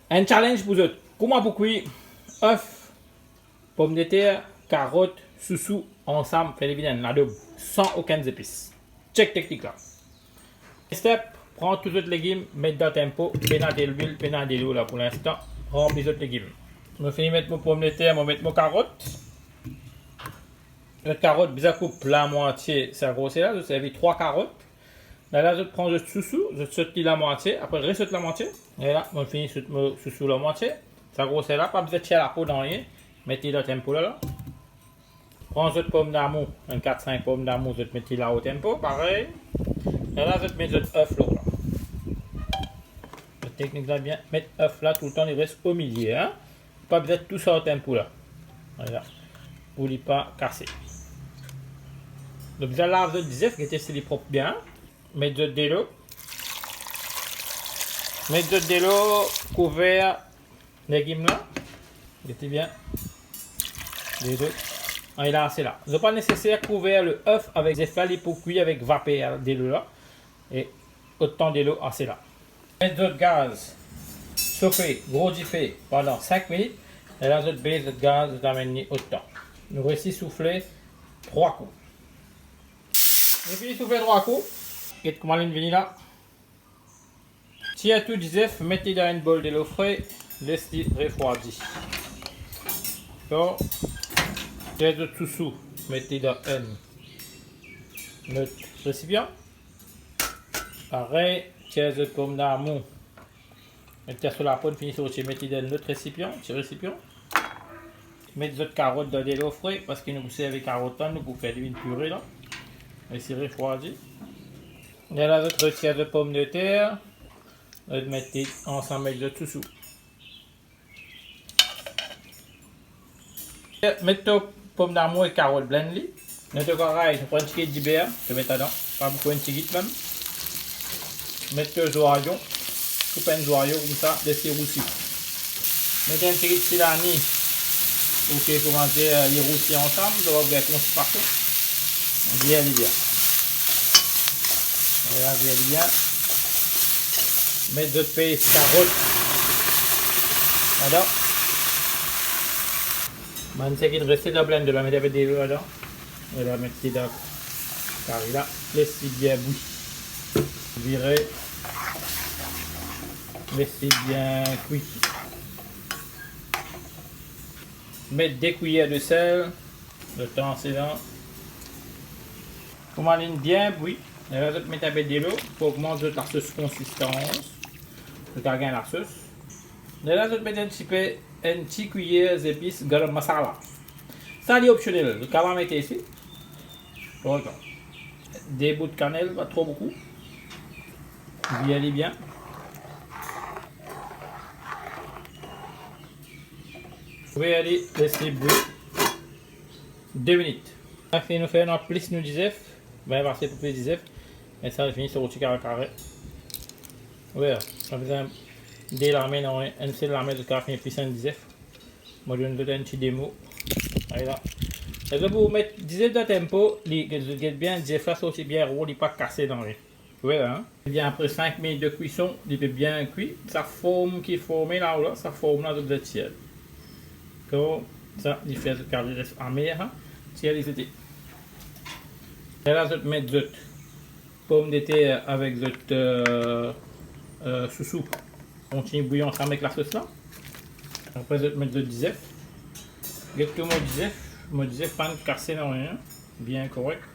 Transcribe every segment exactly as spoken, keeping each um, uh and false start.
Enn challenge pou zot. Kouma pou kwi ef, pomdeter, karot, sousou ansam, fer li vinn enn ladob san okenn zepis. Chek teknik la. Step, pran tou zot legim, met dan tempo, pena delwil, pena delo la pou linstan, ranpli zot legim. Mo fini met mo pomdeter, mo met mo karot. Zot karot bizin koup lamwatie sa groser la, zot servi trwa karot. Lerla zot pran zot sousou, zot sot li lamwatie, apre res zot lamwatie. Lerla mo fini sot mo sousou lamwatie. Sa groser la, pa bizin tir lapo dan li, met li dan tempo la la. Pran zot pomdamour, enn kat sink pomdamour, zot met li la o tempo, parey. Lerla zot met zot ef lor la. Zot teknik la bien, met ef la toultan li res omilie, hein. Pa bizin tou sa o tempo la. Vwala. Pou li pa kase. Donk, bizin lav zot dizef, gete si li prop bien. Met zot delo. Met zot delo, kouver legim la. Gete bien. Delo. Ah, li ase la. Zot pa neseser kouver le ef avek zef la, li pou kwi avek vaper delo la. E otan delo ase la. Met zot gaz sofe, gro dife, pandan sink minit. Lerla zot bes zot gaz, zot amenn li otan. Nou resi soufle trwa kou. Nou fini soufle trwa kou. Get kouma li vini la. Tir tou dizef, met li dan enn bol delo fre, les li refrwadi. Dakor? Tir zot sousou, met li dan enn lot resipian. Parey, tir zot pomdamour. Met li so lapo fini sorti, met li dan enn lot resipian, ti resipian. Met zot karot dan delo fre, parski nou pou servi karot la, nou pou fer li vinn pire la. Les li refrwadi. Lerla zot retir zot pomdeter, zot met li ansam ek zot sousou. Met to pomdamour ek karot, blend li. Dan to karay, to pran enn tigit diber, to met ladan. Pa boukou, enn tigit mem. Met to zwayon, koup enn zwayon koumsa, les li rousi. Met enn tigit silani, pou ki, kouma dir, li rousi ansam, to va gagn konstipasion. Vir li bien. Vwala, vir li bien. Met zot pes karot ladan. Bann seki reste dan blender la, met enpe delo ladan. Vwala, met li dan kari la. Les li bien bwi. Vire. Les li bien kwi. Met de kwiyer disel. Letan se la. Kouma linn bien bwi, lerla zot met enpe delo pou ogmant zot lasos konsistans. Zot a gagn lasos. Lerla zot met enn tipe, enn ti kwiyer zepis garam masala. Sa li opsionel, zot kapav mete isi. Bon, de bout kanel, pa tro boukou. Vir li bien. Vir li, les li bwi de minit. Sa fini nou fer, nou plis nou dizef. Bien pase pou plis dizef. Me sa fini sorti kare kare. Wi, pa bizin de lame, non, enn sel lame, zot kapav fini plis enn dizef. Mo donn zot enn ti demo. Ala. Lerla pou met dizef dan tempo, li, get, get bien, dizef la sorti bien ron, li pa kase dan li. Wi, hein? Ebien, apre sink minit de kwison, li pe bien kwi. Sa form ki forme la, la, sa form la, zot bizin tir. Koumsa, li fer zot kari res amer, hein? Tir li zete. Lerla zot met zot pomdeter avek zot, euh, euh, sousou. Kontign bwi ansam ek lasos la. Apre, zot met zot dizef. Get tou mo dizef. Mo dizef pa'nn kase nanye. Bien korek.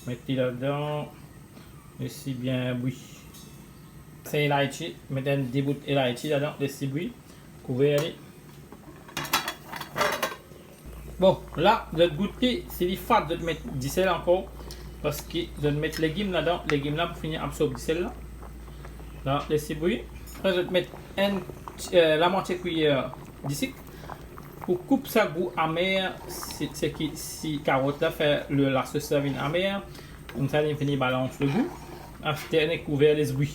Met li ladan. Les li bien bwi. Sa elayti. Met enn de bout elayti ladan. Les li bwi. Kouver li. Bon, la, zot gout li, si li fad, zot met disel ankor, parski zot met legim ladan, legim la pou fini absorb disel la. La, les li bwi. Apre, zot met enn, euh, lamwatie kwiyer disik pou koup sa gou amer, se, seki, si karot la fer le, lasos la vinn amer, koumsa li fini balans le gou. Aster, nou kouver, les bwi.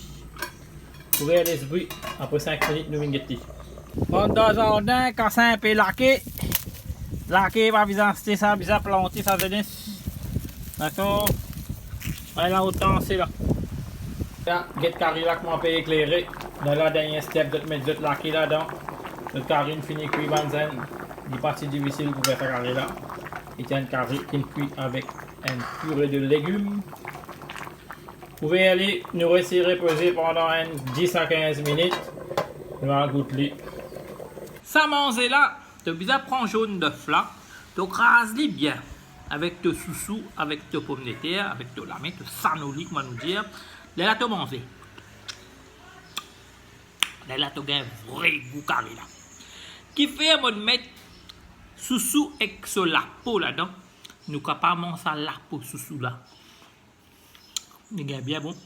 Kouver, les bwi, apre sink minit, nou vinn get li. Ann dan zardin, kas inpe lake. Lake, pa bizin aste sa, bizin plante sa, zenes. Dakor? Ala, otan se la. La, get kari la kouma pe eklere. Dan la, dernie step, zot met zot lake ladan. Not kari inn fini kwi, bann zenn, li pa ti difisil pou fer sa kari la. Li ti enn kari ki inn kwi avek enn pire de legim. Ouver li, nou les li repoze pandan enn dis a kinz minit. Nou al gout li. Sa manze la, to bizin pran zonn def la, to kraz li bien avek to sousou, avek to pomdeter, avek to lame, to sanoli, kouma nou dir. Lerla to manze. Lerla to gagn vre gou kari la. Kifer mo met sousou ek so lapo ladan. Nou kapav manz sa lapo sousou la. Li gagn bien bon.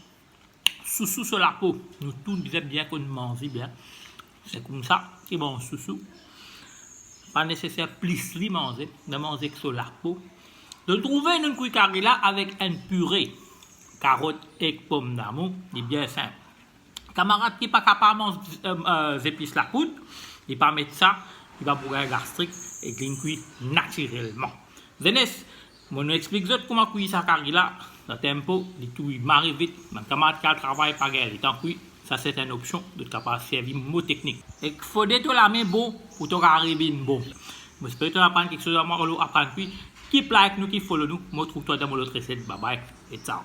Sousou, so lapo, nou tou bizin bien konn manz li bien. Se koumsa ki manz sousou. Pa neseser plis li manze, nou manz ek so lapo. Donk, trouve nou kwi kari la avek enn pire karot ek pomdamour, li bien sinp. Kamarad ki pa kapav manz, eh, eh, zepis lapoud, li pa met sa, li pa pou gagn gastrik, e li kwi natirelman. Zenes, mo nou explik zot kouma kwi sa kari la, dan tempo, li tou mari vit, bann kamarad ki al travay pa gagn letan kwi, sa se enn opsion, zot kapav servi mo teknik. Ek fode to lame bon pou to kari vinn bon. Mo espere to aprann kiksoz ar mwa, ou aprann kwi. Keep like nou, keep follow nou, mo trouv twa dan mo lot reset, bye bye, e ciao.